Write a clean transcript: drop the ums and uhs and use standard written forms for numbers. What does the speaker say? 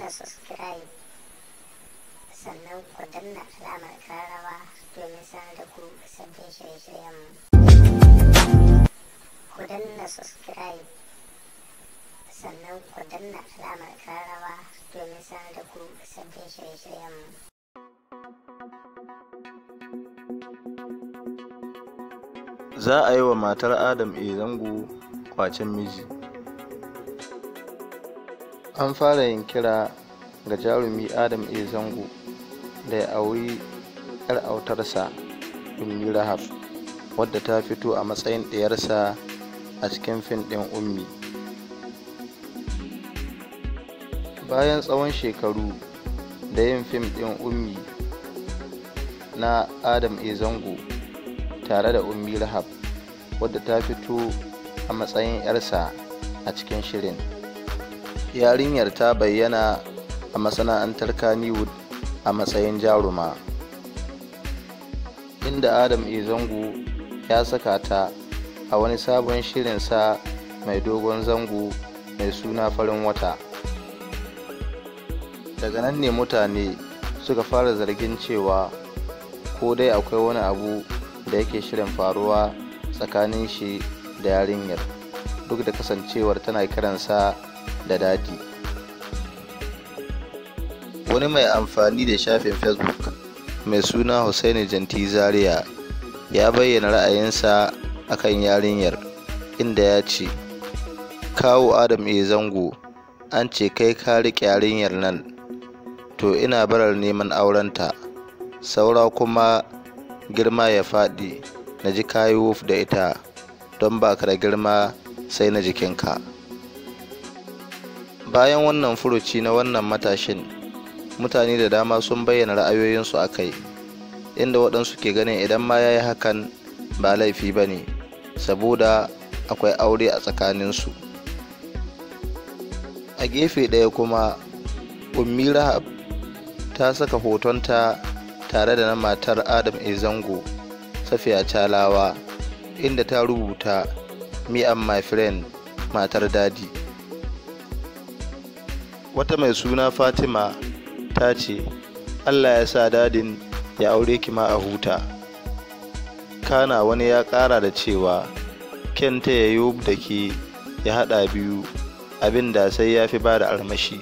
Danna subscribe, sannan ku danna alamar kararrawa domin sanar da ku sabbin shirye-shiryenmu. Ku danna subscribe, sannan ku danna alamar kararrawa domin sanar da ku sabbin shirye-shiryenmu. Za a yi wa matar Adam A. Zango ƙwacen miji. An fara yin kira ga jarumi Adam A. Zango da ya auri 'yar autarsa Ummi Rahab, wadda ta fito a matsayin ɗiyarsa a cikin fim ɗin Ummi. Bayan tsawon shekaru da yin fim ɗin Ummi na Adam A. Zango tare da Ummi Rahab, wadda ta fito a matsayin 'yarsa a cikin shirin. Yarinyar ta bayyana a masana'antar Kannywood a matsayin jaruma, inda Adam A. Zango ya saka ta a wani sabon shirinsa mai dogon zango mai suna Farin Wata. Daga nan ne mutane suka fara zargin cewa ko dai akwai wani abu da yake shirin faruwa tsakanin shi da yarinyar, duk da kasancewar tana kiransa da Dadi. Wani mai amfani da shafin Facebook mai suna Hussaini Janti Zaria ya bayyana ra'ayinsa akan yarinyar, inda ya ce, "Kawu Adam A. Zango, an ce kai ka riƙe yarinyar nan, to ina barar neman aurenta, saura kuma girma ya faɗi na ji kayi wuf da ita, don ba ka da girma sai na jikinka." Bayan wannan furuci na wannan matashin, mutane da dama sun bayyana ra'ayoyinsu a kai, inda waɗansu ke ganin idan ma ya yi hakan ba laifi ba ne, saboda akwai aure a tsakaninsu. A gefe ɗaya kuma, Ummi Rahab ta saka hotonta tare da na matar Adam A. Zango, Safiya Chalawa, inda ta rubuta, "Me and my friend, matar Dadi." Wata mai suna Fatima ta ce, "Allah ya sa Dadin ya aure ki ma a huta." Kana wani ya ƙara da cewa, "Kenta ya yi da ke ya haɗa biyu, abin da sai ya fi ba da armashi."